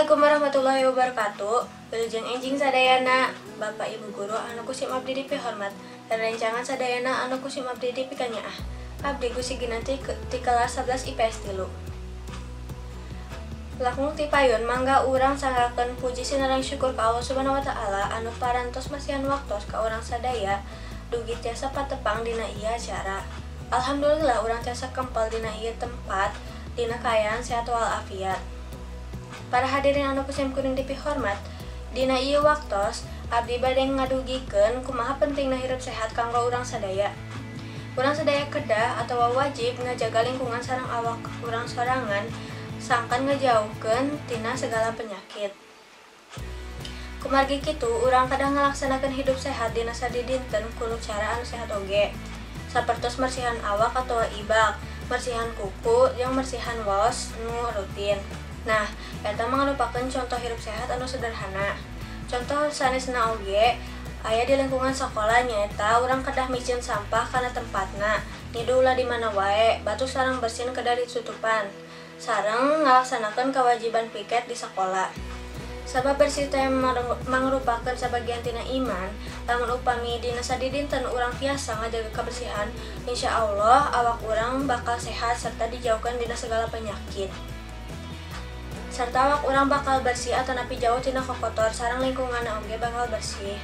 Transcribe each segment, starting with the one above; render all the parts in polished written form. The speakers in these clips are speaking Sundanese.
Assalamualaikum warahmatullahi wabarakatuh. Wilujeng enjing sadayana, Bapak Ibu guru anu ku sim abdi dipihormat, dan rencangan sadayana anu ku sim abdi dipikanyaah. Abdi Gusi Ginanti ti kelas 11 IPS 3. Langkung ti payun mangga urang sanggakeun puji sinareng syukur ka Allah Subhanahu wa taala anu parantos masihan waktos ka urang sadaya dugi tiasa patepang dina ieu acara. Alhamdulillah urang tiasa kempel dina ieu tempat dina kaayaan sehat walafiat. Para hadirin anu ku sim kuring dipihormat, dina ieu waktos abdi bade ngadugikeun kumaha pentingna hirup sehat kanggo urang sadaya. Urang sadaya kedah atawa wajib ngajaga lingkungan sareng awak urang sorangan sangkan ngajauhkeun tina segala penyakit. Kumargi kitu urang kedah ngalaksanakeun hidup sehat dina sadidinten ku cara anu sehat oge. Sapertos mersihan awak atawa ibak, mersihan kuku, jeung mersihan waos nu rutin. Nah, eta mangrupakeun contoh hirup sehat anu sederhana. Contoh sanesna oge aya di lingkungan sakola nyaeta urang kedah miceun sampah kana tempatna, nyiduh ulah di mana wae, batuk sareng bersin kedah ditutupan, sareng ngalaksanakeun kewajiban piket di sakola. Sabab bersih teh mangrupakeun sabagian tina iman, lamun upami dina sadidinten urang tiasa ngajaga kebersihan, insyaallah awak urang bakal sehat serta dijauhkan dina segala penyakit. Serta awak urang bakal bersih atanapi jauh tina kokotor sareng lingkunganna oge bakal bersih.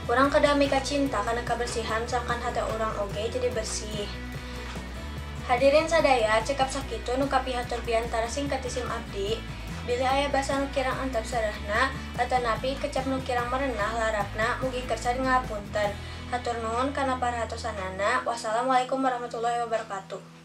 Urang kedah mika cinta kana kebersihan sangkan hate urang oge jadi bersih. Hadirin sadaya cekap sakitu nu kapihatur biantara singkat ti sim abdi. Bilih aya basa nu kirang antep sarehna atanapi kecap nu kirang merenah larapna mugi kersa ngapunten. Hatur nuhun kana parhatosanana. Wassalamualaikum warahmatullahi wabarakatuh.